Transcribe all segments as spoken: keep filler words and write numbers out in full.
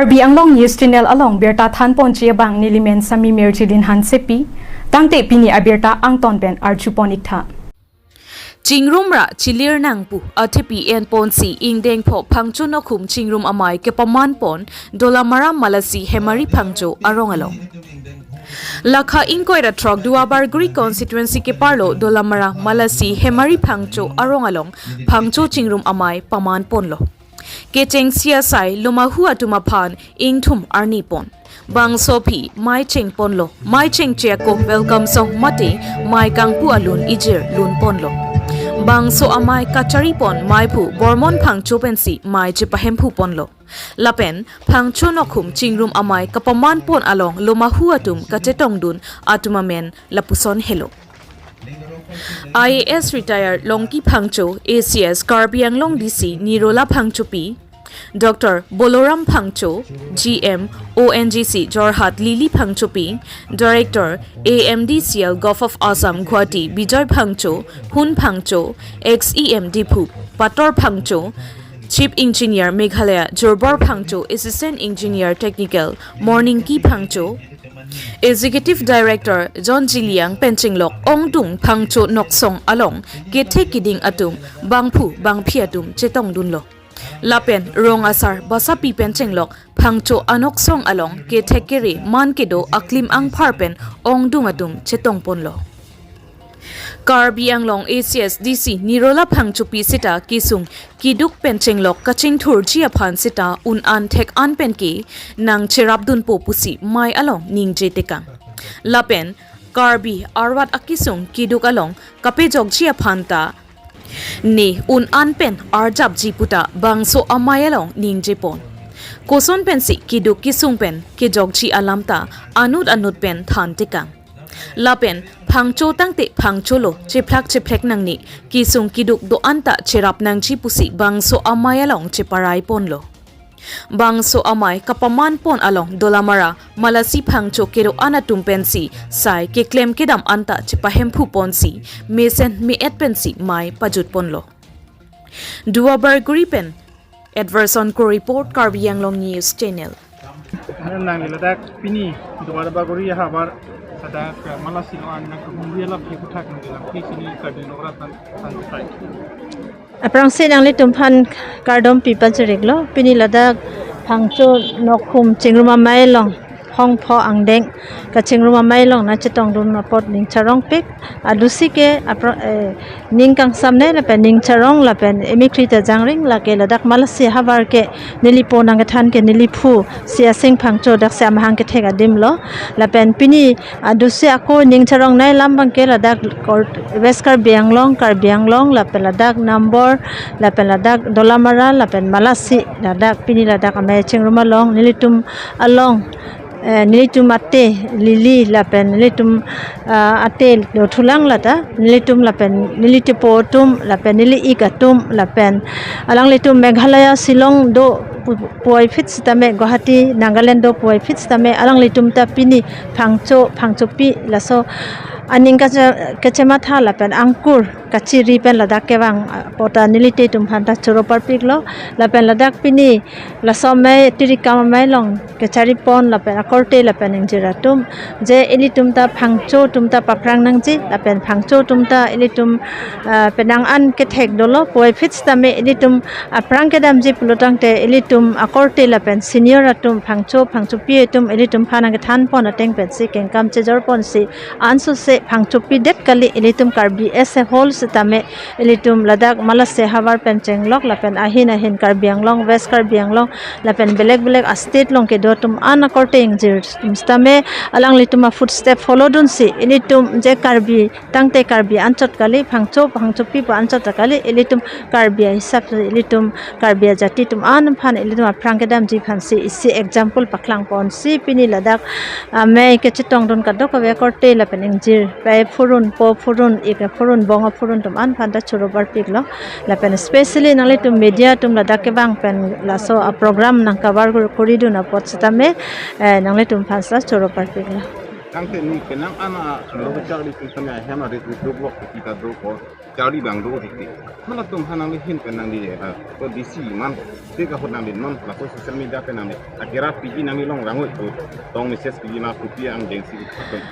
Karbi Anglong News Channel along birta thanponji abang nelimen Sami Mirjilin Hansepi, tangte pini abirta angton pen arjupon iktha. Chingrum ra chilir nangpu athepi enponsi ingdeng pho Phangcho Nokhum Chingrum Amei kepamanpon Dolamara Malasi Hemari Phangcho arong along. Lakha ingkoi ra throk Duarbagori constituency keparlo Dolamara Malasi Hemari Phangcho arong along Phangcho Chingrum Amei pamanponlo. Kechengsi asai lomahu atum aphan ingthum arnipon. Bangso aphi mei chengponlo, mei chengche ako welcome song mate mei kangpu alun ijir lunponlo. Bangso amei kacharipon meiphu Bormon Phangcho pensi mei chepahemphuponlo. Lapen Phangcho Nokhum Chingrum Amei kapamanpon along lomahu atum kachetongdun atum amen lapuson helo. I A S retired Longki Phangcho, A C S Karbi Anglong D C Nirola Phangchopi, Doctor Boloram Phangcho, G M O N G C Jorhat Lily Phangchopi, Director A M D C L Govt of Assam Guwahati Bijoy Phangcho, Hun Phangcho, Ex E M Diphu Pator Phangcho, Chief Engineer Meghalaya Jorbor Phangcho, Assistant Engineer Technical Morningki Phangcho, Executive Director John Jiliang pen chenglok ongdung Phangcho Noksong along kethek kiding atum bangphu bangphi atum chetongdunlo. Lapen rong asar basapi pen chenglok Phangcho Anoksong along kethek kere man kedo aklim angphar pen ongdung atum chetongponlo. Karbi Anglong A C S D C Nirola Phangchopi seta kesung kiduk pen chenglok kachingthurji aphan seta un-an thek-an pen ke nangcherapdunpo pusi mei along ningje tekang. Lapen Karbi arwat akesung kiduk along kapejokji aphan ta ne un-an pen arjapji puta bangso amei along ningjepon. Koson pensi kiduk kesung pen kejokji alam ta anut anut pen than tekang. Lapen Phangcho tangte Phangcholo, chephlak chephlek nangne, kesung kiduk do-an ta cherap nangji pusi bangso amei along cheparaiponlo. Bangso amei kapamanpon along Dolamara Malasi Phangcho kedo-an atum pensi sai keklem kedam anta chepahemphuponsi mesen me-et pensi mei pajutponlo. Duarbagori pen Edverson Kro report, Karbi Anglong News Channel. Nang ladak pini Duarbagori havar ladak Malasi lo an nang kehumri alap hi kuthak nang bilang pini sini Karbi Anglong ratan tan sai. Aphrangsi nanglitum aphan kardom pipan chiriklo, pini ladak Phangcho Nokhum Chingrum Amei along hongpho angdeng kachingrum amei along nangchetongdun apot ning charongpik. Adusi ke apro-, eh, ning kangsamne lapen ning charong lapen emikri ta jangring, lake ladak Malasi havar ke neli po nangkethan ke neli phu si Asing Phangcho daksi amahang kethek adim lo. Lapen pini adusi ako ning charongnei alam abang ke ladak Kor-, West Karbi Anglong, Karbi Anglong, lapen ladak Nambor, lapen ladak Dolamara, lapen Malasi, ladak pini ladak amei chingrum along nelitum along, eh, nelitum ate Lily lapen nelitum, ah, ate Lothulang lata nelitum lapen neli tepo atum lapen neli ik atum lapen alanglitum Meghalaya Shillong do pu-, puvoiphit sitame Guwahati Nagaland do puvoiphit sitame alanglitum ta pini Phangcho, Phangchopi laso aning kache-, kachematha lapen angkur kachiri pen ladak kevang, ah, apot ta nelite atum aphan ta choro parpiklo. Lapen ladak pini laso amei tirikam amei along kacharipon lapen akorte lapen ingjir atum, je ilitum ta Phangcho atum ta paphrang nangji lapen Phangcho atum ta ilitum, ah, penang an kethek dolo, puvoiphit sitame ilitum aphrang kedamji pulotangte ilitum akorte lapen senior atum Phangcho, Phangchopi atum ilitum aphan nangkethanpon ateng pensi kengkam chejorponsi ansose Phangchopi det kali, ilitum Karbi as a whole sitame ilitum ladak Malasi havar pen chenglok lapen ahin ahin Karbi Anglong, West Karbi Anglong lapen belek belek a-state along kedo atum an akorte ingjir atum sitame alanglitum a-footstep follow dunsi ilitum je Karbi tangte Karbi anchot kali, Phangcho, Phangchopi pu anchot ta kali, ilitum Karbi ahisap si ilitum Karbi ajati atum an aphan ilitum aphrang kedamji aphansi isi example paklangponsi pini ladak amei kachetongdun kadokave akorte lapen ingjir, pai aphurun, po aphurun, ik aphurun, bong aphurun atum an aphan ta choro parpiklo. Lapen specially nanglitum media atum ladak kevang pen laso a-program nang cover kur-, kuridun apot sitame, eh, nanglitum aphan ta choro parpiklo. Tangte ni penang an a lo charli atum tame ahem arit ri duk lok kita do ko charli bang do titi. Halatum aphan nangli ahin pen nangli, eh, ko D C man te ka hot nangli non laso social media pen nangli akerap piji nangli long rangoi ko tong message piji ma kopi angdeng si atum.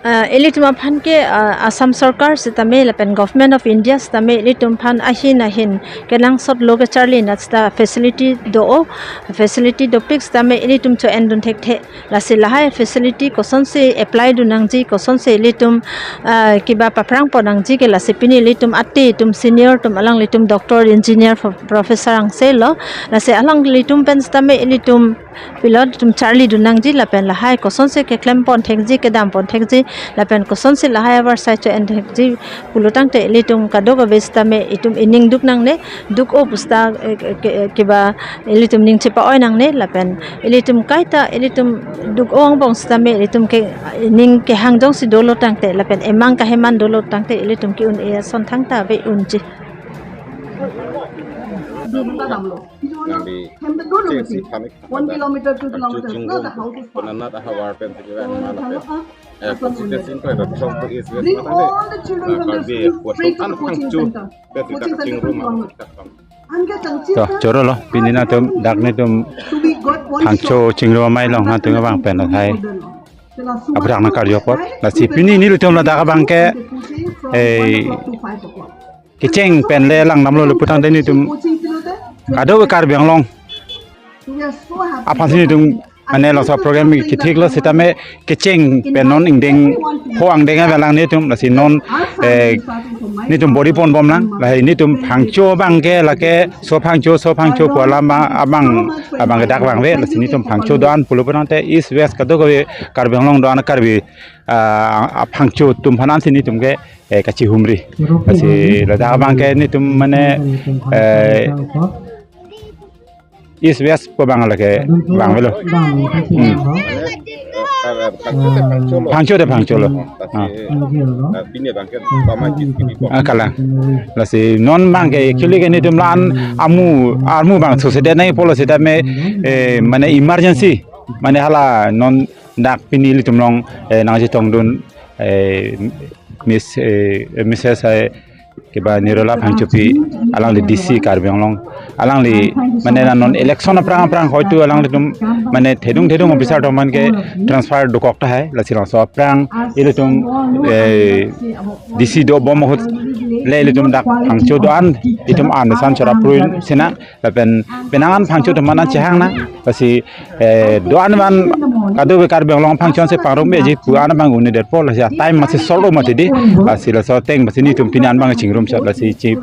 Uh, ilitum aphan ke, uh, Assam Sorkar sitame lapen Government of India sitame ilitum aphan ahin ahin kenangsot lo kecharli nat sita facility do-o, facility dopik sitame ilitum cho-en dun thekthe. Lasi lahai facility kosonsi apply dun nangji, kosonsi ilitum, ah, kiba paphrang pon nangji ke lasi pini ilitum ate atum senior atum alanglitum doctor, engineer, pro-, professor angse lo. Lasi alanglitum pen sitame ilitum pilot atum charli dun nangji lapen lahai kosonsi keklem pon thekji, kedam pon thekji lapen kosonsi lahai avarsai cho-en thekji pulo tangte ilitum kadokave sitame itum ining duk nangne, duk-o pu sita, eh, ke-, ke-, kiba ilitum ning chepa-oi nangne lapen ilitum kaita ilitum duk-o angbong sitame ilitum ke ning kehang jongsi dolo tangte lapen emang kaheman dolo tangte ilitum ke-un-e ason thangta ave unji. Nangli chengsi thanik One kilometer, two kilometers, no, the house is far. Konanat ahavar pen tiki ran mala pen. Eh, constituency ko ito thong ko is west mata de. Bring all the children from the Karbi school straight to the coaching center. Coaching center two kilometers. Anke tangchi To, choro lo, pini nangtum, dak nangtum, to be got one phangcho shot. Chingrum amei along nangtum abang pen athai. Aphrang nangkarjok apot. Lasi pini nelitum ladak abang ke, eh, kecheng pen le langdamlo le putangte nelitum kadokave Karbi Anglong aphansi nelitum mane laso program kethik lo sitame kecheng pen non ingdeng ho angdeng avelang nelitum lasi non, eh, nelitum body pon bomlang lahai nelitum phangcho abang ke lake so phangcho so phangcho pu alam abang abang ke dak abang ave lasi nelitum phangcho do-an pulo putangte East West kadokave Karbi Anglong do-an Karbi, ah, aphangcho atum aphan ansi nelitum ke, eh, kachihumri. Lasi ladak abang ke nelitum mane, eh, East West pu abang lake abang avelo. Hmm. Phangcho te phangcho lo. Ah. Ah, kalang. Lasi non abang ke actually ke nelitum la-an amu amu abang sosede nai pulo sitame, eh, mane emergency mane hala non dak pini ilitum along, eh, nangchetongdun, eh, Miss, eh, Missus, eh, kiba Nirola Phangchopi alangli D C Karbi Anglong alangli mane non election aphrang aphrang hoitu alanglitum mane thedung thedung officer atum aphan ke transfer dokok tahai lasi laso aphrang ilitum, eh, D C dobom ahut le ilitum dak phangcho do-an itum an san chora pruin sina lapen penang an phangcho atum aphan chehang nang lasi eh, do-an abang kadokave Karbi Anglong phangcho ansi pangrum beji pu an abang un-edetpo lasi time masi solo mati di lasi laso ateng masi nelitum pini an abang chingrum chot lasi chi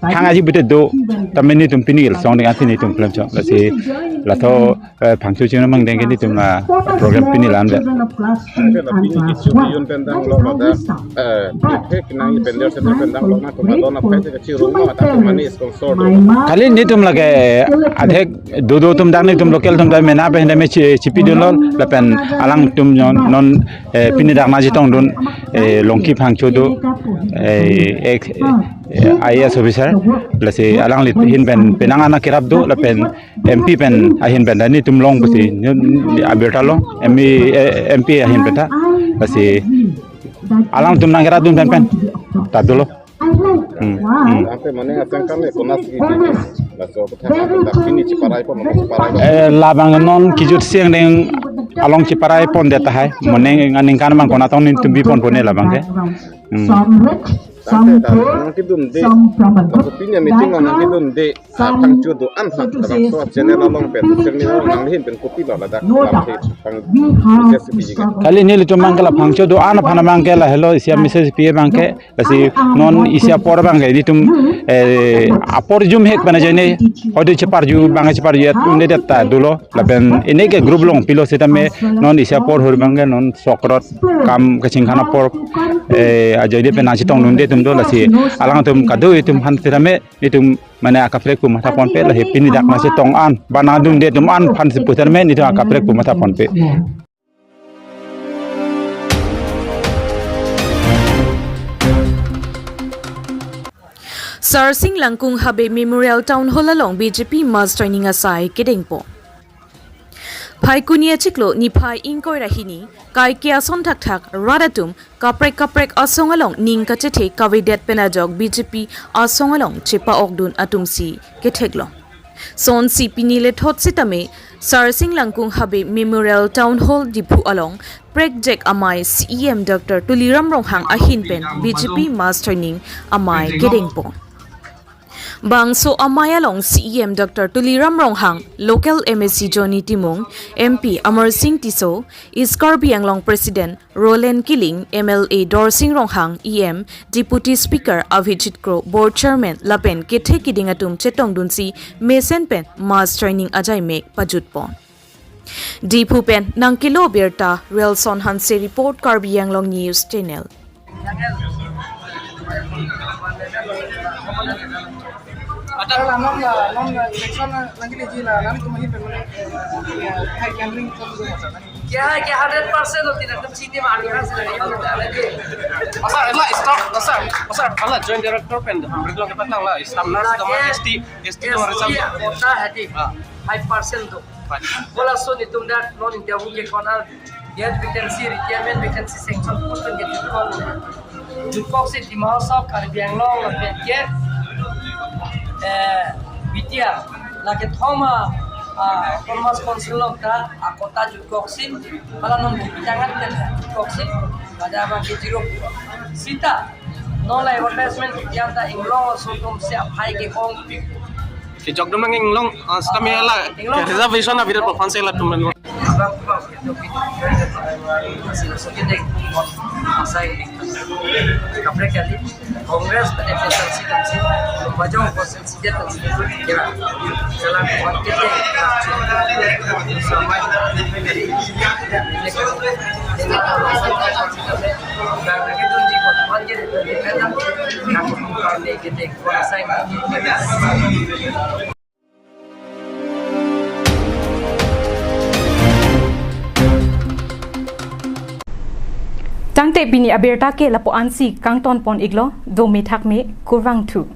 thang aji bute do tame nelitum pini gel song ding ansi nelitum klem chot lasi laso, eh, phangcho chingrum abang deng ke nelitum la program pini la-an ave. Pini kichu yun pen dang lo lo da. Eh, thek nang pen der sen pen dang lo na to ba don na pen ke chi rung ma ta mani sponsor do. Kali nelitum lake athek do do atum dak nelitum local atum ta mena pen dame chi chipi dolo lapen alangtum non, non, eh, pini dak nangchetongdun, eh, Longki Phangcho do, eh, ex, eh, I A S officer lasi alangli ahin pen penang an akerap do lapen M P pen ahin pen ta nelitum long pusi abirta lo M P, eh, M P ahin pen ta lasi alangtum nangkerapdun pen pen ta dolo. Hmm, hmm. Ante mane asang kami konas ki di. Laso kotha kami tak pini cheparai pon, cheparai pon. Eh, labang non kijut siang deng along cheparai pondet tahai. Mane aningkan abang konatong nelitum bi pon pone labang ke. Hmm. Tangte ta nangkedunde. Laso pini meeting along nangkedunde. Ah, phangcho do-an ha, labangso channel along pen, social media along nangli ahin pen kopi lo ladak, lam the phang message pi ji ke. Kali nelitum abang ke la phangcho do-an aphan abang ke lahelo isi a message pi abang ke, lasi non isi apor abang ke nelitum, eh, apor jumhek pen ajoine, hodi cheparju abang cheparju atum de ta dolo, lapen pini ke group along pilo sitame non isi apor hur abang ke non sok rot kam kachinghan apor, eh, ajoine pen nangchetongdunde atum do lasi alangtum kadokave atum aphan sitame itum mane akaprek pu matha ponpe lahai pini dak nangchetong an ba nangdunde atum an aphan si putar me nelitum akaprek pu matha ponpe. Sarsing Langkung Habe Memorial Town Hall along B J P mass joining asai kedengpo. Phaikuni achiklo niphai ingkoi ra hini, kaike ason thakthak rat atum kaprek kaprek asong along ning kachethe kavedet pen ajok B J P asong along chepa-okdun atumsi ketheklong. Sonsi pini lethot sitame Sarsing Langkung Habe Memorial Town Hall Diphu along prekjak amei C E M Doctor Tuliram Ronghang ahin pen B J P mass joining amei kedengpon. Bangso amei along C E M Doctor Tuliram Ronghang, local M A C Johnny Timung, M P Amarsing Tisso, East Karbi Anglong President Roland Killing, M L A Dorsing Ronghang, E M, Deputy Speaker Abhijit Kro, Board Chairman lapen kethe kiding atum chetongdunsi mesen pen mass joining ajaimek pajutpon. Diphu pen nangkelo birta Relson Hanse report, Karbi Anglong News Channel. Ada la non la non la election la lagi le ji la nang tum hin pe mane hai gathering ko ko sa. क्या है क्या hundred percent होती ना तुम सीधे मार के से लगे Pasar la staff, pasar, pasar ala joint director pen hamri lo kita nang la staff nurse sama S T, S T itu harus sama. होता है ठीक फाइव परसेंट दो बोला सो नहीं तुम दैट नॉन इंटरव्यू के कौन है gate vacancy retirement vacancy section post के जुटकॉक जुटकॉक से दिमाग सब कर दियांग लो पेन के ए बिटिया लाके थोमा autonomous council लोग का अकोटा जुटकॉक से pala non kipitangan pen koksin pada abang ke zero sita non la advertisement kipitan ta inglong so tum se aphai ke kong pi Kejok dum nang inglong, ah, kami la ke reservation na bidat pon se la tum. Abang abang ke to pi asi lo so ke dek asai kaprek kali Congress pada F S C kan si bajong ko si dia kan si kira jalan kuat kita sama ini kan ini kan ini kan ini kan ini kan Tangte pini abirta ke lapu-ansi kangton pon iklo, do methak me kurvangthu.